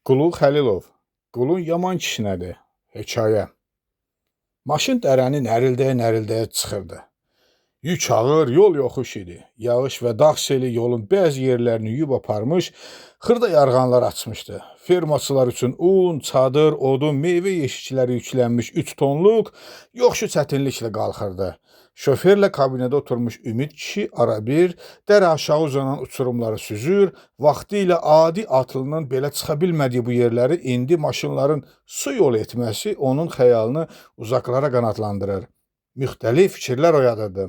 Qulu Xəlilov, Qulun yaman kişinədir. Hekayə. Maşın dərəni nərildəyə-nərildəyə çıxırdı. Yük ağır, yol yoxuş idi. Yağış və dağ seli yolun bəzi yerlərini yuyub aparmış, xırda yarğanlar açmışdı. Fermaçılar üçün un, çadır, odun, meyvə yeşikləri yüklənmiş 3 tonluq yoxuşu çətinliklə qalxırdı. Şoferlə kabinədə oturmuş Ümid kişi arabir dərə aşağı uzanan uçurumları süzür, vaxtilə adi atlının belə çıxa bilmədiyi bu yerləri indi maşınların su yolu etməsi onun xəyalını uzaqlara qanadlandırır. Müxtəlif fikirlər oyadırdı.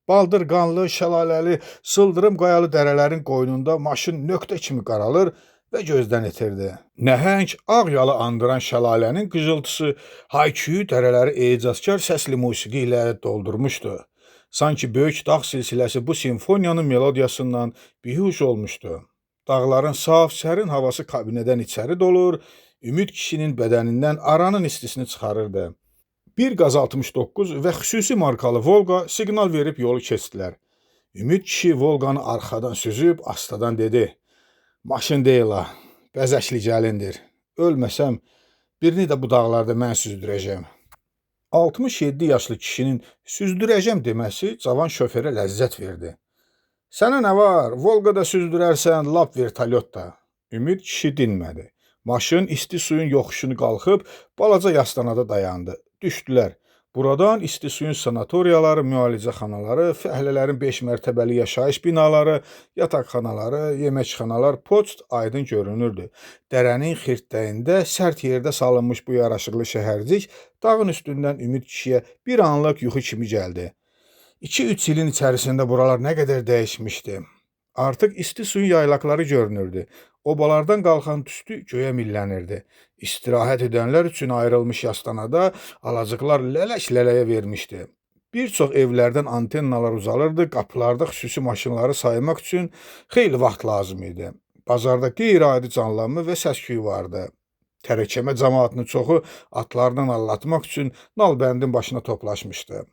Baldır qanlı, şəlaləli, sıldırım qayalı dərələrin qoynunda maşın nöqtə kimi qaralır və gözdən itirdi. Nəhəng ağ yalı andıran şəlalənin qızıltısı hayküyü dərələri ecazkar səsli musiqi ilə doldurmuşdu. Sanki böyük dağ silsiləsi bu simfoniyanın melodiyasından bihuş olmuşdu. Dağların saf, sərin havası kabinədən içəri dolur, Ümid kişinin bədənindən aranın istisini çıxarırdı. Bir qaz 69 və xüsusi markalı Volqa siqnal verib yolu keçdilər. Ümid kişi Volqanı arxadan süzüb astadan dedi: "Maşın deyil ha, bəzəkli gəlindir. Ölməsəm birini də bu dağlarda mən süzdürəcəm." 67 yaşlı kişinin süzdürəcəm deməsi cavan şoferə ləzzət verdi. "Sənə nə var? Volqada süzdürərsən, lap vertolyotda." Ümid kişi dinmədi. Maşın isti suyun yoxuşunu qalxıb balaca yastanada dayandı. Düşdülər. Buradan isti suyun sanatoriyaları, müalicəxanaları, fəhlələrin 5 mərtəbəli yaşayış binaları, yataqxanaları, yeməkxanalar, poçt aydın görünürdü. Dərənin xirtdəyində sərt yerdə salınmış bu yaraşıqlı şəhərcik dağın üstündən Ümid kişiyə bir anlıq yuxu kimi gəldi. 2-3 ilin içərisində buralar nə qədər dəyişmişdi. Artıq isti suyun yaylaqları görünürdü. Obalardan qalxan tüstü göyə millənirdi. İstirahət edənlər üçün ayrılmış yastanada alacıqlar lələk-lələyə vermişdi. Bir çox evlərdən antennalar uzalırdı, qapılarda xüsusi maşınları saymaq üçün xeyli vaxt lazım idi. Bazarda qeyri-adi canlanma və səs-küy vardı. Tərəkəmə camaatının çoxu atlarını nallatmaq üçün nalbəndin başına toplaşmışdı.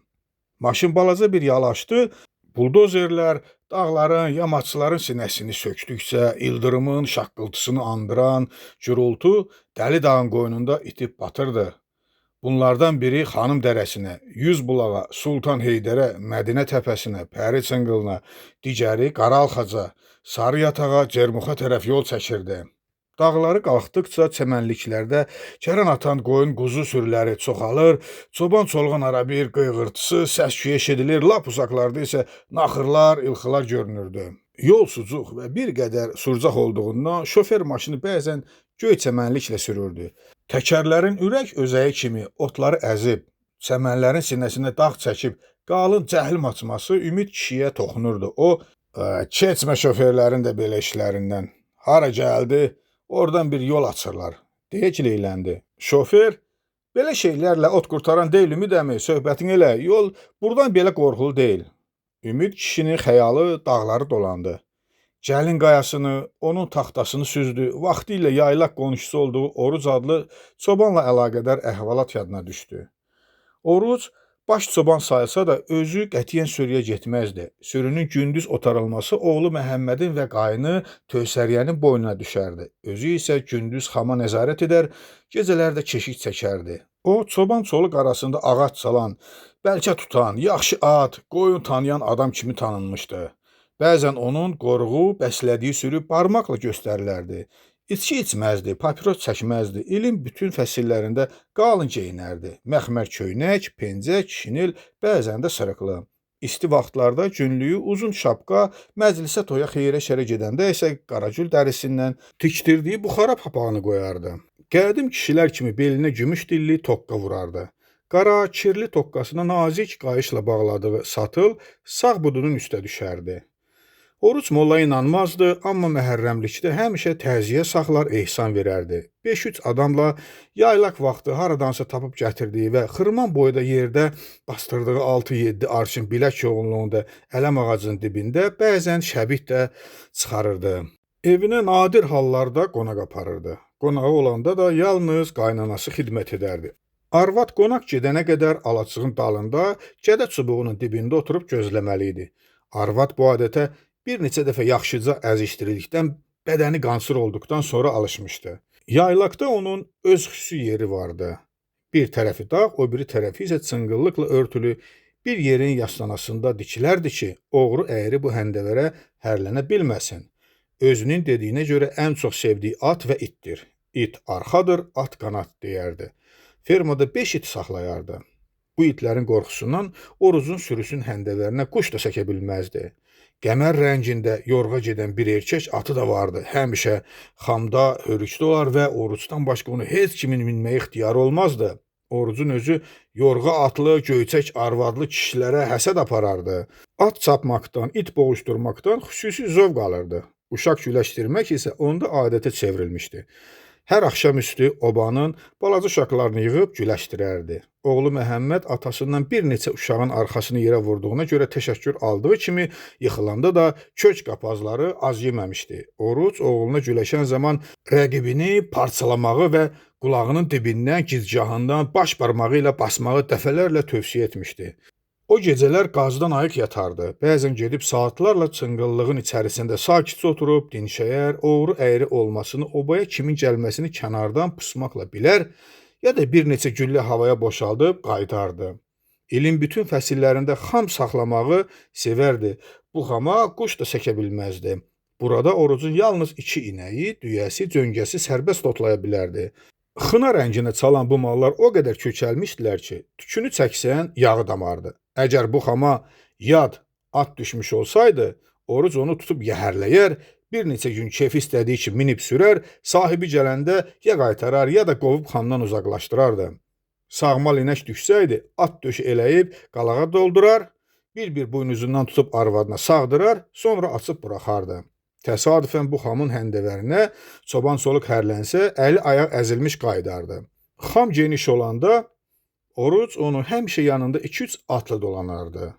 Maşın balaca bir yal açdı, buldozerlər dağların, yamaçların sinəsini sökdükcə ildırımın şaqqıltısını andıran gurultu Dəli dağın qoynunda itib batırdı. Bunlardan biri Xanım dərəsinə, Yüz bulağa, Sultan Heydərə, Mədinə təpəsinə, Pəri çınqılına, digəri Qaralxaca, Sarı yatağa, Cermuxa tərəf yol çəkirdi. Dağları qalxdıqca çəmənliklərdə kərən atan qoyun quzu sürüləri çoxalır, çoban çolğan arabir qıyğırtısı, səs-küy eşidilir, lap uzaqlarda isə naxırlar, ilxılar görünürdü. Yol sucuq və bir qədər surcaq olduğundan şofer maşını bəzən göy çəmənliklə sürürdü. Təkərlərin ürək özəyi kimi otları əzib, çəmənlərin sinəsinə dağ çəkib qalın cəhlim açması Ümid kişiyə toxunurdu. O, "Keçmə şoferlərin də belə işlərindən. Hara gəldi, oradan bir yol açırlar," deyə gileyləndi. Şofer, "Belə şeylərlə ot qurtaran deyil Ümid əmi, söhbətin elə, yol buradan belə qorxulu deyil." Ümid kişinin xəyalı dağları dolandı. Cəlin qayasını, onun taxtasını süzdü. Vaxtilə yaylaq qonşusu olduğu Oruc adlı çobanla əlaqədar əhvalat yadına düşdü. Oruc baş çoban sayılsa da özü qətiyyən sürüyə getməzdi. Sürünün gündüz otarılması oğlu Məhəmmədin və qayını Tövsəriyənin boynuna düşərdi. Özü isə gündüz xama nəzarət edər, gecələr də keşik çəkərdi. O, çoban çoluq arasında ağac çalan, bəlkə tutan, yaxşı at, qoyun tanıyan adam kimi tanınmışdı. Bəzən onun qoruğu, bəslədiyi sürü barmaqla göstərilərdi. İçki içməzdi, papiros çəkməzdi. İlin bütün fəsillərində qalın geyinərdi. Məxmər köynək, pencək, şinel, bəzən də sırıqlı. İsti vaxtlarda günlüyü uzun şapka, məclisə, toya, xeyrə, şərə gedəndə isə qaragül dərisindən tikdirdiyi buxara papağını qoyardı. Qədim kişilər kimi belinə gümüş dilli toqqa vurardı. Qara, kirli toqqasına nazik qayışla bağladığı satıl sağ budunun üstə düşərdi. Oruc molla inanmazdı, amma məhərrəmlikdə həmişə təziyə saxlar, ehsan verərdi. 5-3 adamla yaylaq vaxtı haradansa tapıb gətirdiyi və xırman boyda yerdə bastırdığı 6-7 arşın bilək yoğunluğunda ələm ağacının dibində bəzən şəbih də çıxarırdı. Evinə nadir hallarda qonaq aparırdı. Qonağı olanda da yalnız qaynanası xidmət edərdi. Arvad qonaq gedənə qədər alaçığın dalında, gədə çubuğunun dibində oturub gözləməli idi. Arvad bu adətə bir neçə dəfə yaxşıca əzişdirildikdən, bədəni qansır olduqdan sonra alışmışdı. Yaylaqda onun öz xüsusi yeri vardı. Bir tərəfi dağ, o biri tərəfi isə çınqıllıqla örtülü bir yerin yastanasında dikilərdi ki, oğru əyri bu həndəvərə hərlənə bilməsin. Özünün dediyinə görə ən çox sevdiyi at və itdir. İt arxadır, at qanat deyərdi. Fermada 5 it saxlayardı. Bu itlərin qorxusundan Orucun sürüsünün həndəvərinə quş da səkə bilməzdi. Qəmər rəngində yorğa gedən bir erkək atı da vardı. Həmişə xamda hörükdə olar və Orucdan başqa onu heç kimin minməyə ixtiyarı olmazdı. Orucun özü yorğa atlı, göyçək arvadlı kişilərə həsəd aparardı. At çapmaqdan, it boğuşdurmaqdan xüsusi zövq alırdı. Uşaq güləşdirmək isə onda adətə çevrilmişdi. Hər axşamüstü obanın balaca uşaqlarını yığıb güləşdirərdi. Oğlu Məhəmməd atasından bir neçə uşağın arxasını yerə vurduğuna görə təşəkkür aldığı kimi yıxılanda da kök qapazları az yeməmişdi. Oruc oğluna güləşən zaman rəqibini parçalamağı və qulağının dibindən, gicgahından baş barmağı ilə basmağı dəfələrlə tövsiyə etmişdi. O gecələr qazdan ayıq yatardı. Bəzən gedib saatlarla çınqıllığın içərisində sakitcə oturub dinşəyər, oğru əyri olmasını, obaya kimin gəlməsini kənardan pusmaqla bilər, ya da bir neçə güllə havaya boşaldıb qayıdardı. İlin bütün fəsillərində xam saxlamağı sevərdi. Bu xama quş da səkə bilməzdi. Burada Orucun yalnız 2 inəyi, düyəsi, cöngəsi sərbəst otlaya bilərdi. Xına rənginə çalan bu mallar o qədər kökəlmişdilər ki, tükünü çəksən yağı damardı. Əgər bu xama yad at düşmüş olsaydı, Oruc onu tutub yəhərləyər, bir neçə gün keyfi istədiyi kimi minib sürər, sahibi gələndə ya qaytarar, ya da qovub xamdan uzaqlaşdırardı. Sağmal inək düşsəydi, at döşü eləyib qalağa doldurar, bir-bir buynuzundan tutub arvadına sağdırar, sonra açıb buraxardı. Təsadüfən bu xamın həndəvərinə çoban soluq hərlənsə, əli ayaq əzilmiş qayıdardı. Xam geniş olanda Oruc onu həmişə yanında 2-3 atlı dolanardı.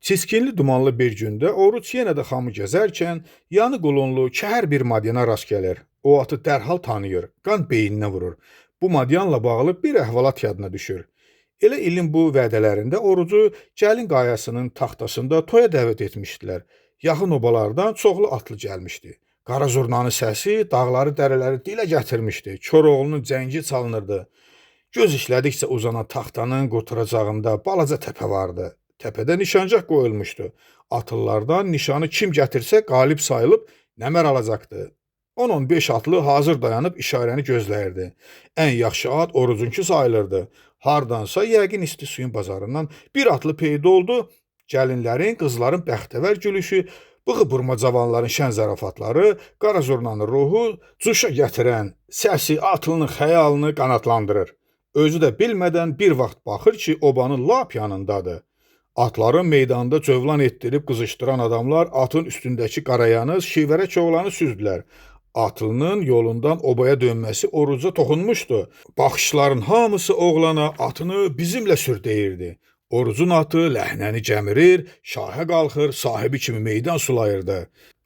Çiskinli dumanlı bir gündə Oruc yenə də xamı gəzərkən yanı qulunlu, kəhər bir madyana rast gəlir. O atı dərhal tanıyır, qan beyninə vurur. Bu madyanla bağlı bir əhvalat yadına düşür. Elə ilin bu vədələrində Orucu gəlin qayasının taxtasında toya dəvət etmişdilər. Yaxın obalardan çoxlu atlı gəlmişdi. Qara zurnanın səsi dağları, dərələri dilə gətirmişdi. Koroğlunun cəngi çalınırdı. Göz işlədikcə uzanan taxtanın qurtaracağında balaca təpə vardı. Təpədə nişancaq qoyulmuşdu. Atlılardan nişanı kim gətirsə qalib sayılıb nəmər alacaqdı. 10-15 atlı hazır dayanıb işarəni gözləyirdi. Ən yaxşı at Orucunki sayılırdı. Hardansa yəqin isti suyun bazarından bir atlı peyda oldu. Gəlinlərin, qızların bəxtəvər gülüşü, bığı burma cavanların şən zarafatları, qara zurnanın ruhu cuşa gətirən səsi atlının xəyalını qanatlandırır. Özü də bilmədən bir vaxt baxır ki, obanın lap yanındadır. Atları meydanda cövlan etdirib qızışdıran adamlar atın üstündəki qarayanız şivərək oğlanı süzdülər. Atlının yolundan obaya dönməsi Oruca toxunmuşdu. Baxışların hamısı oğlana atını bizimlə sür deyirdi. Orucun atı ləhnəni gəmirir, şahə qalxır, sahibi kimi meydan sulayırdı.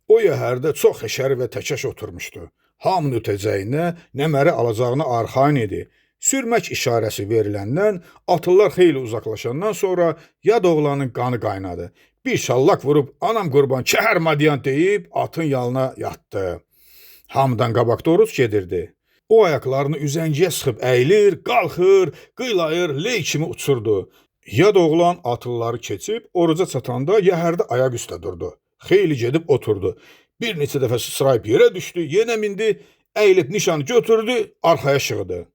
O yəhərdə çox həşəri və təkəş oturmuşdu. Hamının ötəcəyinə, nəməri alacağına arxain idi. Sürmək işarəsi veriləndən, atlılar xeyli uzaqlaşandan sonra yad oğlanın qanı qaynadı. Bir şallaq vurub, anam qurban, kəhər madyan deyib atın yalına yatdı. Hamıdan qabaqda Oruc gedirdi. O ayaqlarını üzəngiyə sıxıb əyilir, qalxır, qıylayır, ley kimi uçurdu. Yad oğlan atlıları keçib Oruca çatanda yəhərdə ayaq üstə durdu. Xeyli gedib oturdu. Bir neçə dəfə sıçrayıb yerə düşdü, yenə mindi, əyilib nişanı götürdü, arxaya şığıdı.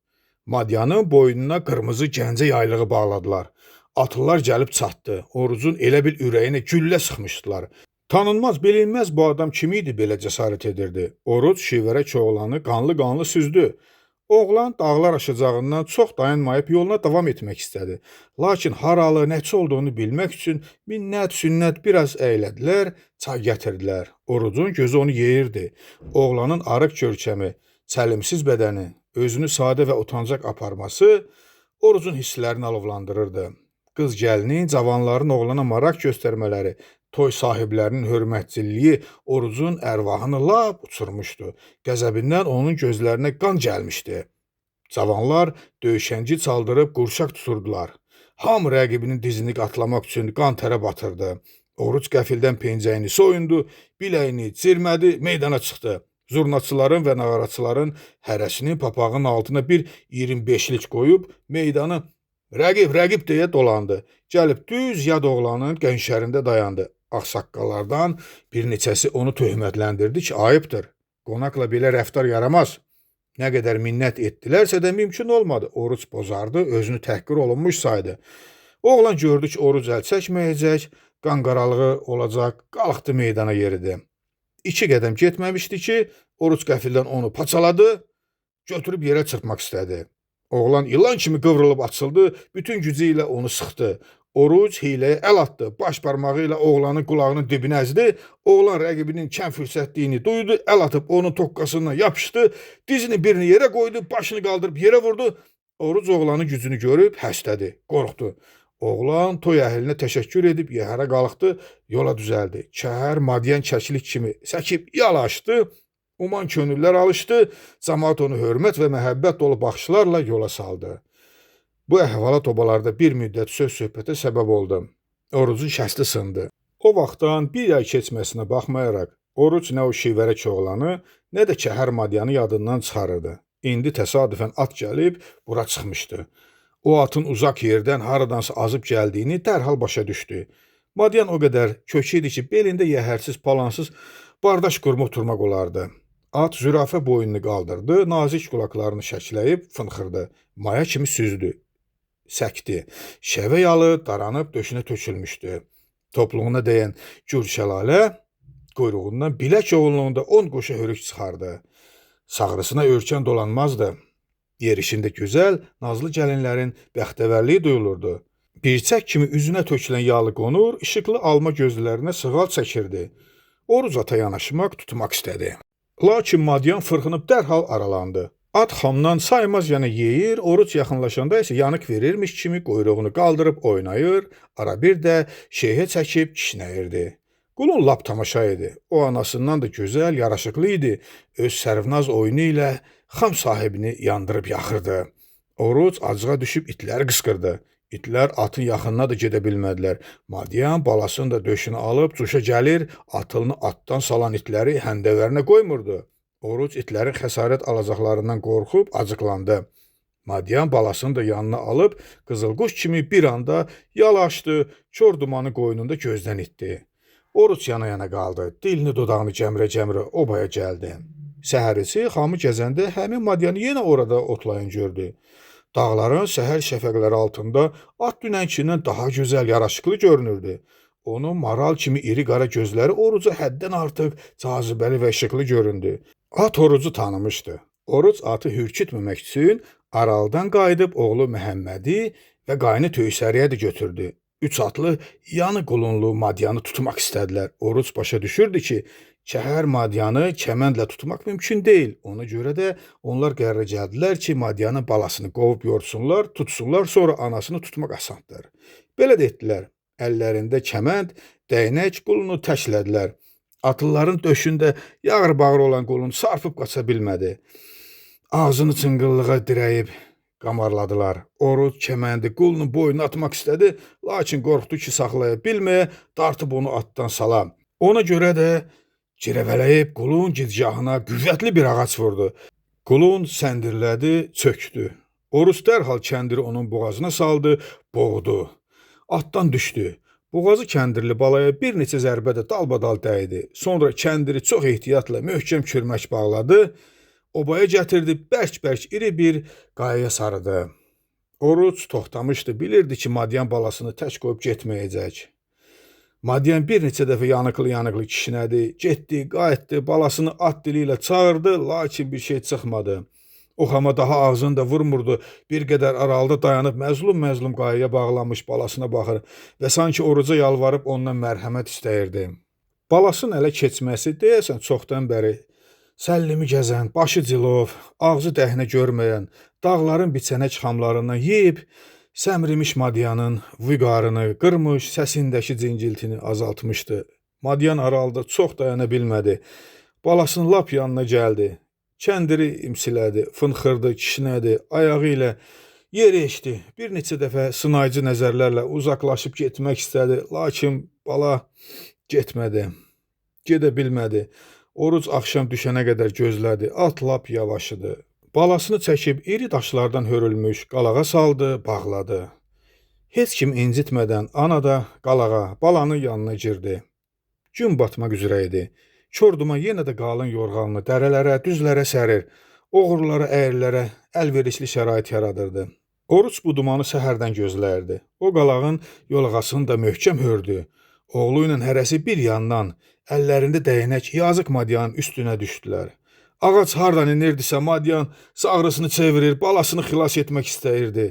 Madyanın boynuna qırmızı gəncə yaylığı bağladılar. Atlılar gəlib çatdı. Orucun elə bil ürəyinə güllə sıxmışdılar. Tanınmaz, bilinməz bu adam kim idi belə cəsarət edirdi? Oruc şivərək oğlanı qanlı-qanlı süzdü. Oğlan dağlar aşacağından çox dayanmayıb yoluna davam etmək istədi. Lakin haralı, nəçi olduğunu bilmək üçün minnət, sünnət biraz əylədilər, çay gətirdilər. Orucun gözü onu yeyirdi. Oğlanın arıq görkəmi, çəlimsiz bədəni, özünü sadə və utancaq aparması Orucun hisslərini alovlandırırdı. Qız gəlinin, cavanların oğlana maraq göstərmələri, toy sahiblərinin hörmətçiliyi Orucun ərvahını lap uçurmuşdu. Qəzəbindən onun gözlərinə qan gəlmişdi. Cavanlar döyüşənci çaldırıb qurşaq tuturdular. Hamı rəqibinin dizini qatlamaq üçün qan tərə batırdı. Oruc qəfildən pencəyini soyundu, biləyini cirmədi, meydana çıxdı. Zurnaçıların və nağaraçıların hərəsinin papağının altına bir 25-lik qoyub meydanı rəqib, rəqib deyə dolandı. Gəlib düz yad oğlanın qənşərində dayandı. Ağsaqqallardan bir neçəsi onu töhmətləndirdi ki, ayıbdır. Qonaqla belə rəftar yaramaz. Nə qədər minnət etdilərsə də mümkün olmadı. Oruc bozardı, özünü təhqir olunmuş saydı. Oğlan gördü ki, Oruc əl çəkməyəcək, qanqaralığı olacaq, qalxdı meydana yeridi. 2 qədəm getməmişdi ki, Oruc qəfildən onu paçaladı, götürüb yerə çırpmaq istədi. Oğlan ilan kimi qıvrılıb açıldı, bütün gücü ilə onu sıxdı. Oruc hiləyə əl atdı, baş barmağı ilə oğlanın qulağının dibinə əzdi. Oğlan rəqibinin kəm fürsətliyini duydu, əl atıb onun toqqasından yapışdı, dizini birini yerə qoydu, başını qaldırıb yerə vurdu. Oruc oğlanın gücünü görüb həstədi, qorxdu. Oğlan toy əhlinə təşəkkür edib yəhərə qalxdı, yola düzəldi. Kəhər madyan çəkilik kimi səkib yal açdı, uman könüllər alışdı, camaat onu hörmət və məhəbbət dolu baxışlarla yola saldı. Bu əhvalat obalarda bir müddət söz-söhbətə səbəb oldu. Orucun şəsli sındı. O vaxtdan bir ay keçməsinə baxmayaraq, Oruc nə o şivərək oğlanı, nə də Kəhər Madyanı yadından çıxarırdı. İndi təsadüfən at gəlib bura çıxmışdı. O atın uzaq yerdən haradansa azıb gəldiyini dərhal başa düşdü. Madyan o qədər kökü idi ki, belində yəhərsiz, palansız bardaş qurma oturmaq olardı. At zürafə boynunu qaldırdı, nazik qulaqlarını şəkləyib fınxırdı. Maya kimi süzdü, səkdi. Şəvə yalı daranıb döşünə tökülmüşdü. Topluğuna dəyən gür şəlalə quyruğundan bilək oğunluğunda 10 qoşa hörük çıxardı. Sağrısına örkən dolanmazdı. Yerişində gözəl, nazlı gəlinlərin bəxtəvərliyi duyulurdu. Birçək kimi üzünə tökülən yağlı qonur, işıqlı alma gözlərinə sığal çəkirdi. Oruc ata yanaşmaq, tutmaq istədi. Lakin Madyan fırxınıb dərhal aralandı. At xamdan saymaz yana yeyir, Oruc yaxınlaşanda isə yanıq verirmiş kimi quyruğunu qaldırıb oynayır, ara bir də şeyhə çəkib kişnəyirdi. Qulun lap tamaşa idi. O anasından da gözəl, yaraşıqlı idi. Öz sərvnaz oyunu ilə xam sahibini yandırıb yaxırdı. Oruc acığa düşüb itləri qışqırdı. İtlər atın yaxınına da gedə bilmədilər. Madyan balasını da döşünə alıb cuşa gəlir, atılını atdan salan itləri həndəvərinə qoymurdu. Oruc itlərin xəsarət alacaqlarından qorxub acıqlandı. Madyan balasını da yanına alıb qızılquş kimi bir anda yal açdı, kor dumanı qoynunda gözdən itdi. Oruc yana-yana qaldı, dilini dodağını cəmrə-cəmrə obaya gəldi. Səhərisi xamı gəzəndə həmin Madyanı yenə orada otlayan gördü. Dağların səhər şəfəqləri altında at dünənkindən daha gözəl, yaraşıqlı görünürdü. Onun maral kimi iri qara gözləri Oruca həddən artıq cazibəli və işıqlı göründü. At Orucu tanımışdı. Oruc atı hürkütməmək üçün aralıdan qayıdıb oğlu Məhəmmədi və qayını Töysəriyə də götürdü. 3 atlı yanı qulunlu Madyanı tutmaq istədilər. Oruc başa düşürdü ki, Kəhər Madyanı kəməndlə tutmaq mümkün deyil. Ona görə də onlar qərara gəldilər ki, Madyanın balasını qovub yorsunlar, tutsunlar, sonra anasını tutmaq asandır. Belə də etdilər. Əllərində kəmənd, dəyənək qulunu təklədilər. Atlıların döşündə yağır-bağır olan qulun sarpıb qaça bilmədi. Ağzını çınqıllığa dirəyib qamarladılar. Oruc kəməndi qulunun boynuna atmaq istədi, lakin qorxdu ki, saxlaya bilməyə, dartıb onu atdan sala. Ona görə də cirəvələyib qulun gicgahına qüvvətli bir ağac vurdu. Qulun səndirlədi, çökdü. Oruc dərhal kəndiri onun boğazına saldı, boğdu. Atdan düşdü. Boğazı kəndirli balaya bir neçə zərbə də dalbadal dəydi. Sonra kəndiri çox ehtiyatla möhkəm kürmək bağladı. Obaya gətirdi, bərk-bərk iri bir qayaya sarıdı. Oruc toxtamışdı, bilirdi ki, Madyan balasını tək qoyub getməyəcək. Madyan bir neçə dəfə yanıqlı-yanıqlı kişnədi, getdi, qayıtdı, balasını at dili ilə çağırdı, lakin bir şey çıxmadı. O xama daha ağzını da vurmurdu. Bir qədər aralıda dayanıb məzlum-məzlum qayaya bağlanmış balasına baxır və sanki Oruca yalvarıb ondan mərhəmət istəyirdi. Balasının ələ keçməsi deyəsən çoxdan bəri səllimi gəzən, başı cilov, ağzı dəhnə görməyən, dağların biçənək xamlarından yeyib, səmrimiş Madyanın vüqarını qırmış, səsindəki cingiltini azaltmışdı. Madyan aralıda çox dayana bilmədi. Balasının lap yanına gəldi. Kəndiri imsilədi, fınxırdı, kişnədi, ayağı ilə yeri eşdi. Bir neçə dəfə sınayıcı nəzərlərlə uzaqlaşıb getmək istədi, lakin bala getmədi, gedə bilmədi. Oruc axşam düşənə qədər gözlədi. At lap yavaş idi. Balasını çəkib iri daşlardan hörülmüş qalağa saldı, bağladı. Heç kim incitmədən ana da qalağa, balanın yanına girdi. Gün batmaq üzrə idi. Kor duman yenə də qalın yorğanını dərələrə, düzlərə sərir, oğrulara, əyrilərə əlverişli şərait yaradırdı. Oruc bu dumanı səhərdən gözləyirdi. O qalağın yolğasını da möhkəm hördü. Oğlu ilə hərəsi bir yandan, əllərində dəyənək yazıq Madyanın üstünə düşdülər. Ağac hardan inirdisə Madyan sağrısını çevirir, balasını xilas etmək istəyirdi.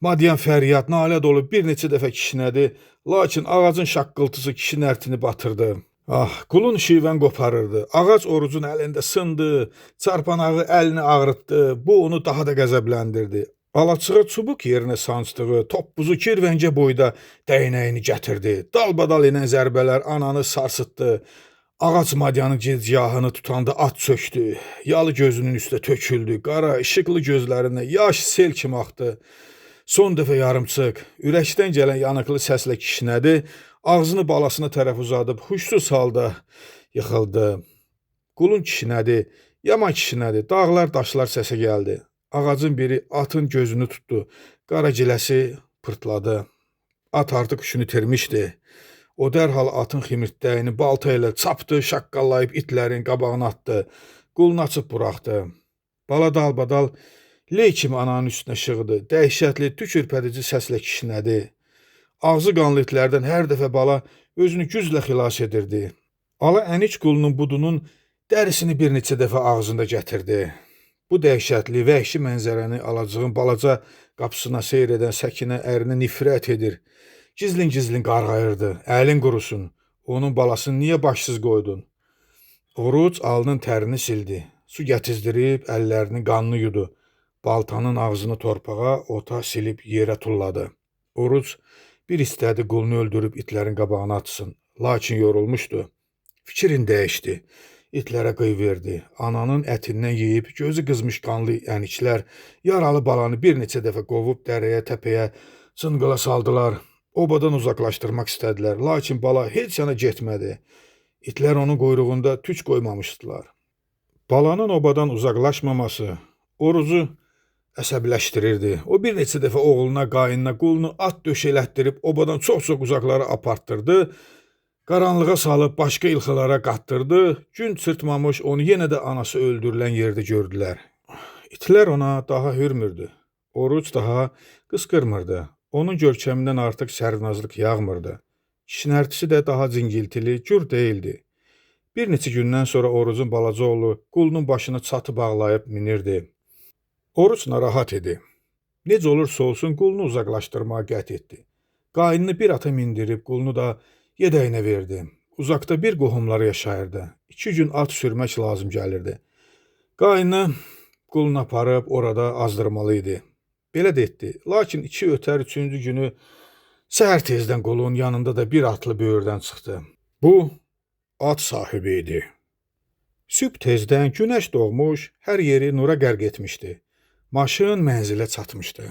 Madyan fəryad, nalə dolu bir neçə dəfə kişnədi, lakin ağacın şaqqıltısı kişinin ərtini batırdı. Ah, qulun şivən qoparırdı. Ağac Orucun əlində sındı, çarpanağı əlini ağrıtdı. Bu onu daha da qəzəbləndirdi. Alaçığa çubuq yerinə sancdığı toppuzu kirvəncə boyda dəyənəyini gətirdi. Dalbadal enən zərbələr ananı sarsıtdı. Ağac Madyanın gicgahını tutanda at çökdü. Yalı gözünün üstə töküldü. Qara, işıqlı gözlərindən yaş sel kimi axdı. Son dəfə yarımçıq, ürəkdən gələn yanıqlı səslə kişnədi, ağzını balasına tərəf uzadıb huşsuz halda yıxıldı. Qulun kişnədi, yaman kişnədi, dağlar, daşlar səsə gəldi. Ağacın biri atın gözünü tutdu, qara giləsi pırtladı. At artıq huşunu itirmişdi. O dərhal atın ximirtdəyini balta ilə çapdı, şaqqallayıb itlərin qabağına atdı. Qulunu açıb buraxdı. Bala dalbadal ley kimi ananın üstünə şığıdı. Dəhşətli, tükürpədici səslə kişnədi. Ağzı qanlı itlərdən hər dəfə bala özünü güclə xilas edirdi. Ala əniç qulunun budunun dərisini bir neçə dəfə ağzında gətirdi. Bu dəhşətli, vəhşi mənzərəni alacığın balaca qapısına seyr edən Səkinə ərinə nifrət edir. Gizlin-gizlin qarğayırdı. Əlin qurusun, onun balasını niyə başsız qoydun? Oruc alnın tərini sildi. Su gətizdirib əllərinin qanını yudu. Baltanın ağzını torpağa, ota silib yerə tulladı. Oruc bir istədi qulunu öldürüb itlərin qabağına atsın. Lakin yorulmuşdu. Fikrin dəyişdi. İtlərə qıy verdi. Ananın ətindən yeyib gözü qızmış qanlı əniklər yaralı balanı bir neçə dəfə qovub dərəyə, təpəyə, cınqıla saldılar. Obadan uzaqlaşdırmaq istədilər. Lakin bala heç yana getmədi. İtlər onun quyruğunda tük qoymamışdılar. Balanın obadan uzaqlaşmaması Orucu əsəbləşdirirdi. O bir neçə dəfə oğluna, qayınına, qulunu at döşü elətdirib obadan çox-çox uzaqlara apartdırdı. Qaranlığa salıb başqa ilxılara qatdırdı. Gün çırtmamış onu yenə də anası öldürülən yerdə gördülər. İtlər ona daha hürmürdü. Oruc daha qısqırmırdı. Onun görkəmindən artıq sərvinazlıq yağmırdı. Kişnərtisi də daha cingiltili, gür deyildi. Bir neçə gündən sonra Orucun balaca oğlu qulunun başına çatı bağlayıb minirdi. Oruc narahat idi. Necə olursa olsun qulunu uzaqlaşdırmağa qət etdi. Qayınını bir ata mindirib qulunu da yedəyinə verdi. Uzaqda bir qohumları yaşayırdı. 2 gün at sürmək lazım gəlirdi. Qayını qulunu aparıb orada azdırmalı idi. Belə də etdi. Lakin 2 ötər 3-cü günü səhər tezdən qulun yanında da bir atlı böyürdən çıxdı. Bu at sahibi idi. Sübh tezdən günəş doğmuş, hər yeri nura qərq etmişdi. Maşın mənzilə çatmışdı.